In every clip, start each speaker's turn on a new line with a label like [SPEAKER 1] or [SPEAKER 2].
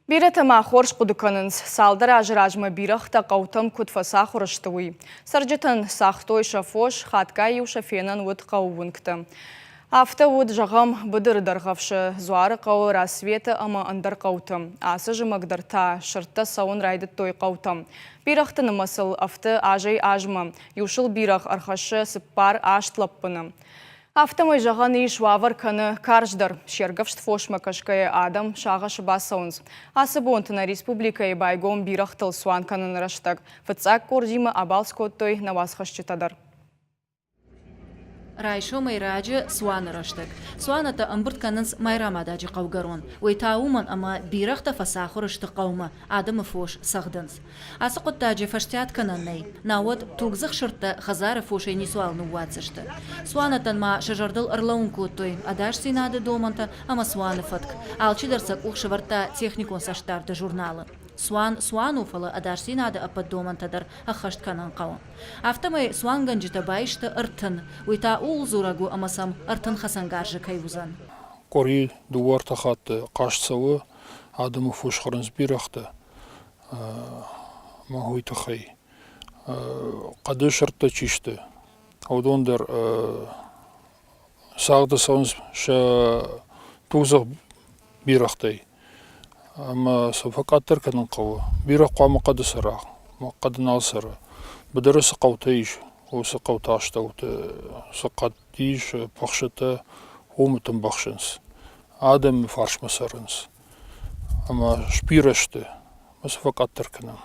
[SPEAKER 1] Бирӕтӕ ма хорз хъуыды кӕнынц, цалдӕр азы размӕ бирӕгътӕ хъӕутӕм куыд фӕцахуыр сты, уый. Цӕрджытӕн цагътой сӕ фос, хатгай-иу сӕ фенӕн уыд хъӕуы уынгты. Афтӕ уыд, зӕгъӕм, Быдыры Дӕргъӕвсы, Дзуарыхъӕуы, Рассветы ӕмӕ ӕндӕр хъӕуты. Ацы зымӕг дӕр та сырдтӕ цӕуын райдыдтой хъӕутӕм. Бирӕгъты нымӕцыл ӕфты азӕй-азмӕ. Иу сыл бирӕгъ ӕрхӕссы цыппар-аст лӕппыны. Афтӕмӕй зӕгъӕн ис, уавӕр кӕны карздӕр. Се ргӕвст фосмӕ кӕсгӕйӕ адӕм сагъӕсы бацӕуынц. Ацы бонты нӕ республикӕйы байгом бирӕгътыл цуан кӕныны рӕстӕг. Фыццаг къордимӕ абалц кодтой нӕ уацхӕсджытӕ дӕр.
[SPEAKER 2] Райсомӕй раджы цуаны рӕстӕг. Цуанӕттӕ ӕмбырд кӕнынц Майрӕмададжы хъӕугӕрон. Уый та уымӕн, ӕмӕ бирӕгътӕ фӕцахуыр сты хъӕумӕ, адӕмы фос цӕгъдынц. Ацы хъуыддаджы фӕстиат кӕнӕн нӕй, науӕд тугдзых сырдтӕ хӕдзары фосӕй ницуал ныууадздзысты. Цуанӕттӕн ма сӕ зӕрдыл ӕрлӕууын кодтой ӕдасдзинады домӕнтӕ ӕмӕ цуаны фӕтк. Алчидӕр сӕ къух сӕвӕрдта техникон цӕстдарды журналы. Цуан цуан у, фӕлӕ ӕдасдзинады ӕппӕт домӕнтӕ дӕр ӕххӕст кӕнын хъӕуы. Афтӕмӕй цуангӕнджытӕ баисты 30, уый та ууыл дзурӕг у ӕмӕ сӕм 30 хӕцӕнгарзы кӕй уыдзӕн.
[SPEAKER 3] Къуыри дыууӕ-ӕртӕ хатты хъазт цӕуы, адӕмы фос хӕрынц бирӕгътӕ. Мӕ уый тыххӕй хъӕды сырдтӕ чи сты, уыдон дӕр цагъды цӕуынц сӕ тугдзых бирӕгътӕй. Ӕмӕ сӕ фӕкъаддӕр кӕнын хъӕуы. Бирӕгъ хъуамӕ хъӕды цӕра, хъӕды нал цӕры. Быдыры цы хъӕутӕ ис, уыцы хъӕуты астӕуты цы хъӕд ис, пыхсытӕ, уымыты ӕмбӕхсынц. Адӕмы фарсмӕ цӕрынц. Ӕмӕ сбирӕ сты, ӕмӕ сӕ фӕкъаддӕр кӕнӕм.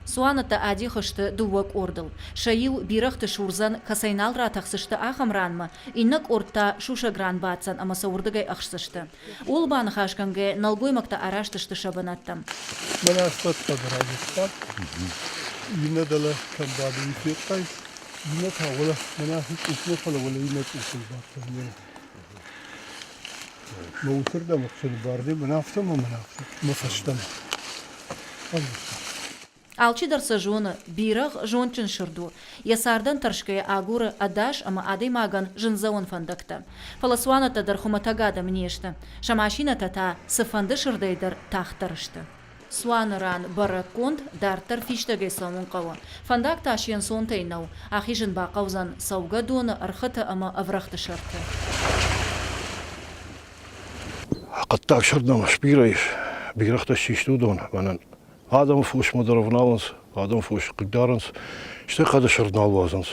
[SPEAKER 2] Цуанӕттӕ адих сты дыууӕ къордыл. Сӕ иу бирӕгъты сурдзӕн, кӕцӕй нал ратӕхдзысты, ахӕм ранмӕ, иннӕ къорд та сусӕг ран баддзӕн ӕмӕ сӕ уырдыгӕй ӕхсдзысты. Ууыл баныхасгӕнгӕ, нӕлгоймӕгтӕ араст сты сӕ бынӕттӕм.
[SPEAKER 4] Мӕнӕ фӕдфӕд райдыдта, иннӕ дӕлӕ кӕм бады, уый федтай, иннӕ та уӕлӕ мӕнӕ ацы цъупмӕ, фӕлӕ уӕлӕ иннӕ цъупыл бадтӕн. Мӕ уыцырдӕм ӕхсӕны барды мӕн афтӕ мӕ мӕн афтӕ мӕ фӕстӕмӕ.
[SPEAKER 2] Алчидӕр сӕ зоны, бирӕгъ зондджын сырд у. Йӕ цардӕн тӕрсгӕйӕ агуры ӕдас ӕмӕ адӕймагӕн зындзӕуӕн фӕндӕгтӕ. Фӕлӕ цуанӕттӕ дӕр хуымӕтӕг адӕм не сты. Сӕ машинӕтӕ та цыфӕнды сырдӕй дӕр тагъддӕр сты. Цуаны ран бӕрӕггонд, дарддӕр фистӕгӕй цӕуын хъӕуы. Фӕндаг та се нцонтӕй нӕу, ахизын бахъӕудзӕн цӕугӕдоны, ӕрхыты ӕмӕ ӕврӕгъты сӕрты.
[SPEAKER 5] Хъӕддаг сырд нӕм сбирӕ ис, бирӕгътӕ ссисты уыдон мӕнӕн. Адӕмы фосмӕ дӕр ӕвналынц, адӕмы фос хъыгдарынц, стӕй хъӕды сырд нал уадзынц.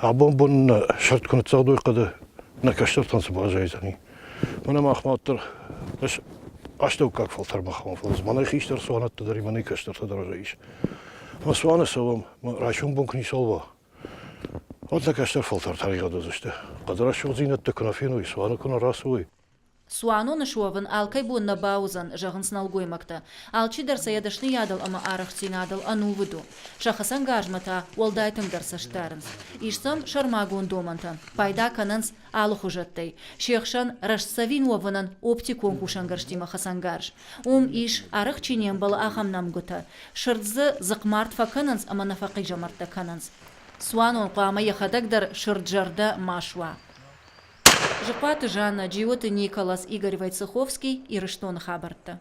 [SPEAKER 5] Абон бон нӕ сырд куы ныццӕгъдой хъӕды, нӕ кӕстӕртӕн цы баззайдзӕни? Мӕнӕ махмӕ уӕддӕр ӕз астӕуккаг фӕлтӕрмӕ хауын, фӕлӕ дзы мӕнӕй хистӕр цуанӕттӕ дӕр и, мӕнӕй кӕстӕртӕ дӕр ис. Мӕ цуаны цӕуӕм, мӕ райсом бон куы ницуал уа, уӕд нӕ кӕстӕр фӕлтӕр тӕригъӕд уыдзысты. Хъӕды рӕсугъддзинӕдтӕ куы нӕ феной, цуаны куы нӕ рацӕуой.
[SPEAKER 2] Цуаноны суӕвын алкӕй бон нӕ бауыдзӕн, зӕгъынц нӕлгоймӕгтӕ. Алчидӕр сӕ йӕ дӕсныйадыл ӕмӕ арӕхстдзинадыл ӕнувыд у. Сӕ хӕцӕнгарзмӕ та уӕлдай тынгдӕр цӕст дарынц. Ис сӕм сӕрмагонд домӕнтӕ, пайда кӕнынц алыхуызӕттӕй. Се хсӕн рӕстдзӕвин уӕвынӕн оптикон кусӕнгӕрзтимӕ хӕцӕнгарз. Уым ис, арӕх чи не мбӕлы, ахӕм нӕмгуытӕ. Сырд дзы дзыхъмард фӕкӕнынц ӕмӕ нӕ фӕхъизӕмӕрттӕ кӕнынц. Цуанон хъуамӕ йӕхӕдӕг дӕр сырд-зӕрдӕ ма суа. Зыхъуаты Жаннӕ, Джиоты Николас, Игорь Войцеховский, Ирыстоны хабӕрттӕ.